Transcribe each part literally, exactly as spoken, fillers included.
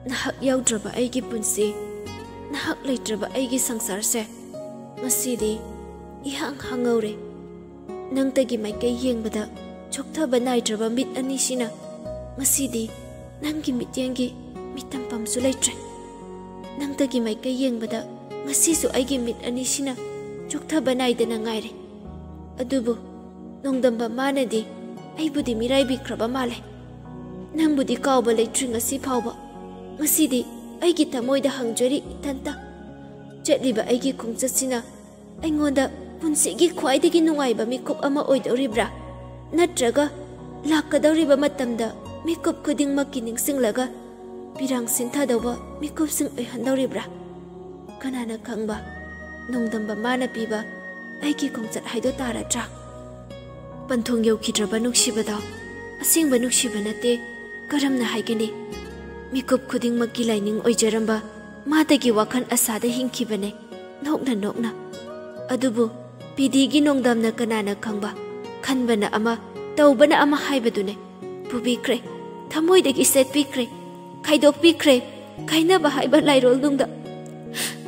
ꯅꯍꯥꯛ ꯌꯥꯎꯗ꯭ꯔꯕ ꯑꯩꯒꯤ ꯄꯨꯟꯁꯤ, ꯅꯍꯥꯛ ꯂꯩꯇ꯭ꯔꯕ ꯑꯩꯒꯤ ꯁꯪꯁꯥꯔꯁꯦ ꯉꯁꯤꯗꯤ ꯏꯍꯥꯡ ꯍꯥꯡꯍꯧꯔꯦ꯫ ꯅꯪꯇꯒꯤ ꯃꯥꯏꯀꯩ ꯌꯦꯡꯕꯗ ꯆꯣꯛꯊꯕ ꯅꯥꯏꯗ꯭ꯔꯕ ꯃꯤꯠ ꯑꯅꯤꯁꯤꯅ ꯉꯁꯤꯗꯤ ꯅꯪꯒꯤ ꯃꯤꯠꯌꯦꯡꯒꯤ ꯃꯤꯇꯝꯐꯝꯁꯨ ꯂꯩꯇ꯭ꯔꯦ꯫ ꯅꯪꯇꯒꯤ ꯃꯥꯏꯀꯩ ꯌꯦꯡꯕꯗ ꯉꯁꯤꯁꯨ ꯑꯩꯒꯤ ꯃꯤꯠ ꯑꯅꯤꯁꯤꯅ ꯆꯣꯛꯊꯕ ꯅꯥꯏꯗꯅ ꯉꯥꯏꯔꯦ꯫ ꯑꯗꯨꯕꯨ ꯅꯣꯡꯗꯝꯕ ꯃꯥꯅꯗꯤ ꯑꯩꯕꯨꯗꯤ ꯃꯤꯔꯥꯏꯕꯤꯈ꯭ꯔꯕ ꯃꯥꯜꯂꯦ꯫ ꯅꯪꯕꯨꯗꯤ ꯀꯥꯎꯕ ꯂꯩꯇ꯭ꯔꯤ ꯉꯁꯤ ꯐꯥꯎꯕ꯫ ꯉꯁꯤꯗꯤ ꯑꯩꯒꯤ ꯊꯃꯣꯏꯗ ꯍꯪꯖꯔꯤ ꯏꯊꯟꯇ, ꯆꯠꯂꯤꯕ ꯑꯩꯒꯤ ꯈꯣꯡꯆꯠꯁꯤꯅ ꯑꯩꯉꯣꯟꯗ ꯄꯨꯟꯁꯤꯒꯤ ꯈ꯭ꯋꯥꯏꯗꯒꯤ ꯅꯨꯡꯉꯥꯏꯕ ꯃꯤꯀꯨꯞ ꯑꯃ ꯑꯣꯏꯗꯧꯔꯤꯕ꯭ꯔꯥ? ꯅꯠꯇ꯭ꯔꯒ ꯂꯥꯛꯀꯗꯧꯔꯤꯕ ꯃꯇꯝꯗ ꯃꯤꯀꯨꯞ ꯈꯨꯗꯤꯡꯃꯛꯀꯤ ꯅꯤꯡꯁꯤꯡꯂꯒ ꯄꯤꯔꯥꯡ ꯁꯤꯟꯊꯗꯧꯕ ꯃꯤꯀꯨꯞꯁꯤꯡ ꯑꯣꯏꯍꯟꯗꯧꯔꯤꯕ꯭ꯔꯥ? ꯀꯅꯥꯅ ꯈꯪꯕ, ꯅꯣꯡꯗꯝꯕ ꯃꯥꯅ ꯄꯤꯕ ꯑꯩꯒꯤ ꯈꯣꯡꯆꯠ ꯍꯥꯏꯗꯣ ꯇꯥꯔꯗ꯭ꯔꯥ? ꯄꯟꯊꯨꯡ ꯌꯧꯈꯤꯗ꯭ꯔꯕ ꯅꯨꯡꯁꯤꯕꯗꯣ ꯑꯁꯦꯡꯕ ꯅꯨꯡꯁꯤꯕ ꯅꯠꯇꯦ꯫ ꯀꯔꯝꯅ ꯍꯥꯏꯒꯅꯤ? ꯃꯤꯀꯨꯞ ꯈꯨꯗꯤꯡꯃꯛꯀꯤ ꯂꯥꯏꯅꯤꯡ ꯑꯣꯏꯖꯔꯝꯕ ꯃꯥꯗꯒꯤ ꯋꯥꯈꯜ ꯑꯁꯥꯗ ꯍꯤꯡꯈꯤꯕꯅꯦ, ꯅꯣꯛꯅ ꯅꯣꯛꯅ꯫ ꯑꯗꯨꯕꯨ ꯄꯤꯗꯤꯒꯤ ꯅꯣꯡꯗꯝꯅ ꯀꯅꯥꯅ ꯈꯪꯕ, ꯈꯟꯕꯅ ꯑꯃ, ꯇꯧꯕꯅ ꯑꯃ ꯍꯥꯏꯕꯗꯨꯅꯦ꯫ ꯄꯨꯕꯤꯈ꯭ꯔꯦ, ꯊꯃꯣꯏꯗꯒꯤ ꯁꯦꯠꯄꯤꯈ꯭ꯔꯦ, ꯈꯥꯏꯗꯣꯛꯄꯤꯈ꯭ꯔꯦ꯫ ꯀꯥꯏꯅꯕ ꯍꯥꯏꯕ ꯂꯥꯏꯔꯣꯜꯅꯨꯡꯗ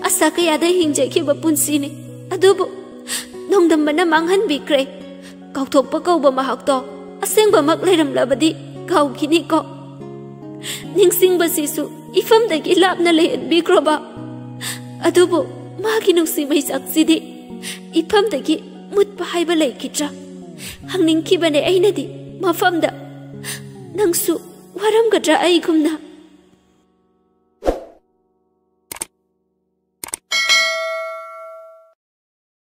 ꯑꯁꯥ ꯀꯌꯥꯗ ꯍꯤꯡꯖꯈꯤꯕ ꯄꯨꯟꯁꯤꯅꯤ꯫ ꯑꯗꯨꯕꯨ ꯅꯣꯡꯗꯝꯕꯅ ꯃꯥꯡꯍꯟꯕꯤꯈ꯭ꯔꯦ꯫ ꯀꯥꯎꯊꯣꯛꯄ ꯀꯧꯕ ꯃꯍꯥꯛꯇꯣ ꯑꯁꯦꯡꯕꯃꯛ ꯂꯩꯔꯝꯂꯕꯗꯤ ꯀꯥꯎꯈꯤꯅꯤꯀꯣ꯫ ꯅꯤꯡꯁꯤꯡꯕꯁꯤꯁꯨ ꯏꯐꯝꯗꯒꯤ ꯂꯥꯞꯅ ꯂꯩꯍꯟꯕꯤꯈ꯭ꯔꯣꯕ꯫ ꯑꯗꯨꯕꯨ ꯃꯥꯒꯤ ꯅꯨꯡꯁꯤ ꯃꯩꯁꯥꯛꯁꯤꯗꯤ ꯏꯐꯝꯗꯒꯤ ꯃꯨꯠꯄ ꯍꯥꯏꯕ ꯂꯩꯈꯤꯗ꯭ꯔꯥ? ꯍꯪꯅꯤꯡꯈꯤꯕꯅꯦ ꯑꯩꯅꯗꯤ ꯃꯐꯝꯗ꯫ ꯅꯪꯁꯨ ꯋꯥꯔꯝꯒꯗ꯭ꯔꯥ ꯑꯩꯒꯨꯝꯅ?